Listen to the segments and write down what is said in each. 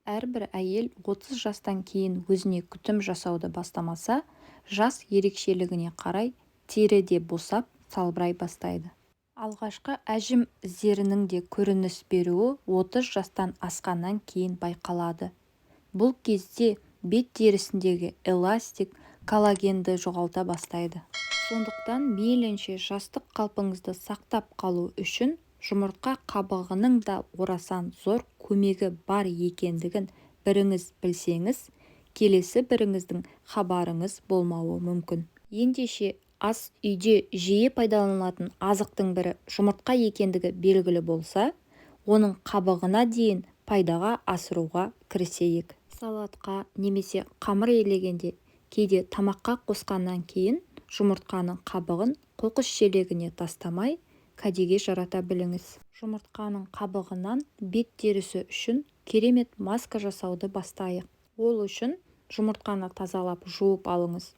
Әрбір әйел 30 жастан кейін өзіне күтім жасауды бастамаса, жас ерекшелігіне қарай тері де босап, салбырай бастайды. Алғашқы әжім іздерінің де көрініс беруі 30 жастан асқаннан кейін байқалады. Бұл кезде бет терісіндегі эластик, коллагенді жоғалта бастайды. Сондықтан мейлінше жастық қалпыңызды сақтап қалу үшін жұмыртқа қабығының да орасан зор көмегі бар екендігін біріңіз білсеңіз, келесі біріңіздің хабарыңыз болмауы мүмкін. Ендеше ас үйде жиі пайдаланылатын азықтың бірі жұмыртқа екендігі белгілі болса, оның қабығына дейін пайдаға асыруға кірісейік. Салатқа немесе қамыр илегенде, кейде тамаққа қосқаннан кейін жұмыртқаның қабығын қоқыс шелегіне тастамай, кәдеге жарата біліңіз. Жұмыртқаның қабығынан бет терісі үшін керемет маска жасауды бастайық. Ол үшін жұмыртқаны тазалап жуып алыңыз.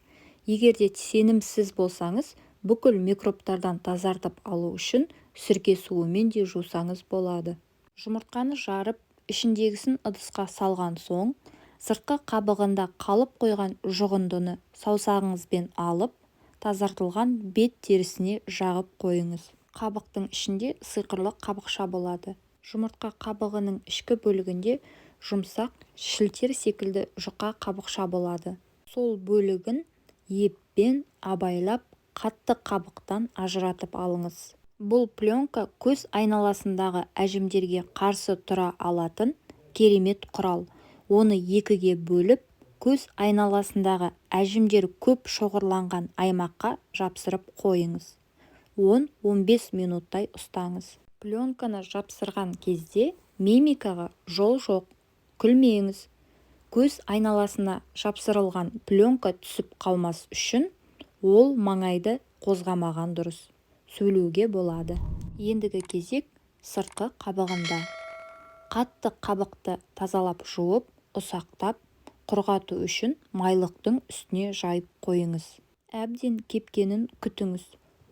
Егер де сенімсіз болсаңыз, бүкіл микробтардан тазартып алу үшін сірке суымен де жусаңыз болады. Жұмыртқаны жарып, ішіндегісін ыдысқа салған соң, сыртқы қабығында қалып қойған жұғындыны саусағыңызбен алып, тазартылған бет терісіне жағып қойыңыз. Қабықтың ішінде сиқырлы қабықша болады. Жұмыртқа қабығының ішкі бөлігінде жұмсақ, шілтер секілді жұқа қабықша болады. Сол бөлігін еппен абайлап қатты қабықтан ажыратып алыңыз. Бұл пленка көз айналасындағы әжімдерге қарсы тұра алатын керемет құрал. Оны екіге бөліп, көз айналасындағы әжімдер көп шоғырланған аймаққа жапсырып қойыңыз. 10-15 минуттай ұстаңыз. Пленканы жапсырған кезде мимикаға жол жоқ, күлмеңіз. Көз айналасына жапсырылған пленка түсіп қалмас үшін ол маңайды қозғамаған дұрыс. Сөйлеуге болады. Ендігі кезек сыртқы қабығында. Қатты қабықты тазалап жуып, ұсақтап, құрғату үшін майлықтың үстіне жайып қойыңыз. Әбден кепкенін күтіңіз.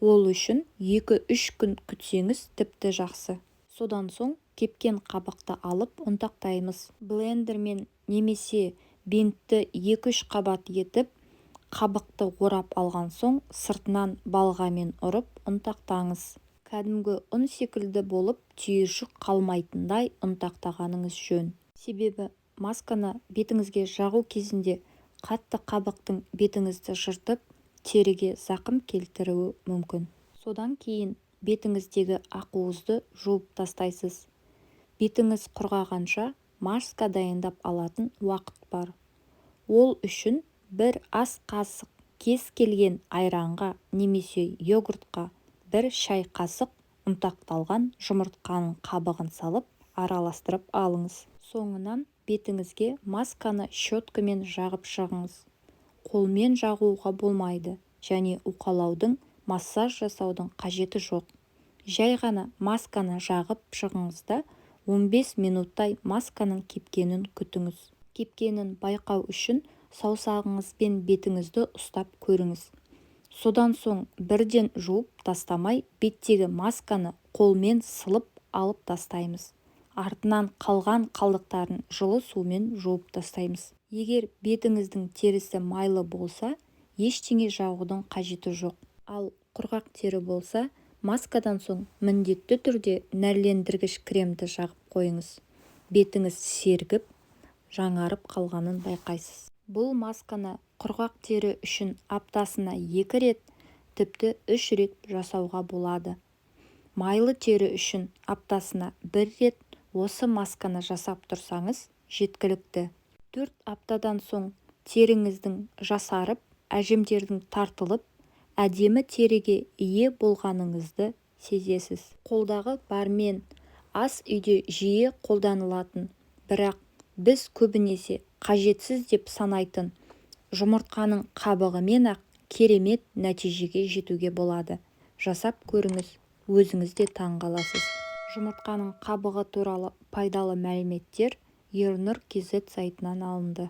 Ол үшін 2-3 күн күтсеңіз тіпті жақсы. Содан соң кепкен қабықты алып ұнтақтаймыз. Блендермен немесе бинтті 2-3 қабат етіп, қабықты орап алған соң сыртынан балғамен ұрып ұнтақтаңыз. Кәдімгі ұн секілді болып түйіршік қалмайтындай ұнтақтағаныңыз жөн. Себебі масканы бетіңізге жағу кезінде қатты қабықтың бетіңізді жыртып, теріге зақым келтіруі мүмкін. Содан кейін бетіңіздегі ақуызды жуып тастайсыз. Бетіңіз құрғағанша маска дайындап алатын уақыт бар. Ол үшін бір ас қасық кез келген айранға немесе йогуртқа бір шай қасық ұнтақталған жұмыртқаның қабығын салып араластырып алыңыз. Соңынан бетіңізге масканы щеткамен жағып шығыңыз. Қолмен жағуға болмайды және уқалаудың, массаж жасаудың қажеті жоқ. Жай ғана масканы жағып шығыңыз да 15 минуттай масканың кепкенін күтіңіз. Кепкенін байқау үшін саусағыңызбен бетіңізді ұстап көріңіз. Содан соң бірден жуып тастамай, беттегі масканы қолмен сылып алып тастаймыз. Артынан қалған қалдықтарын жылы сумен жуып тастаймыз. Егер бетіңіздің терісі майлы болса, ештеңе жағудың қажеті жоқ. Ал құрғақ тері болса, маскадан соң міндетті түрде нәрлендіргіш кремді жағып қойыңыз. Бетіңіз сергіп, жаңарып қалғанын байқайсыз. Бұл масканы құрғақ тері үшін аптасына 2 рет, тіпті 3 рет жасауға болады. Майлы тері үшін аптасына 1 рет осы масканы жасап тұрсаңыз жеткілікті. 4 аптадан соң теріңіздің жасарып, әжімдердің тартылып, әдемі теріге ие болғаныңызды сезесіз. Қолдағы бармен ас үйде жиі қолданылатын, бірақ біз көбінесе қажетсіз деп санайтын жұмыртқаның қабығымен-ақ керемет нәтижеге жетуге болады. Жасап көріңіз, өзіңіз де таң қаласыз. Жұмыртқаның қабығы туралы пайдалы мәліметтер Ернұр kz сайтынан алынды.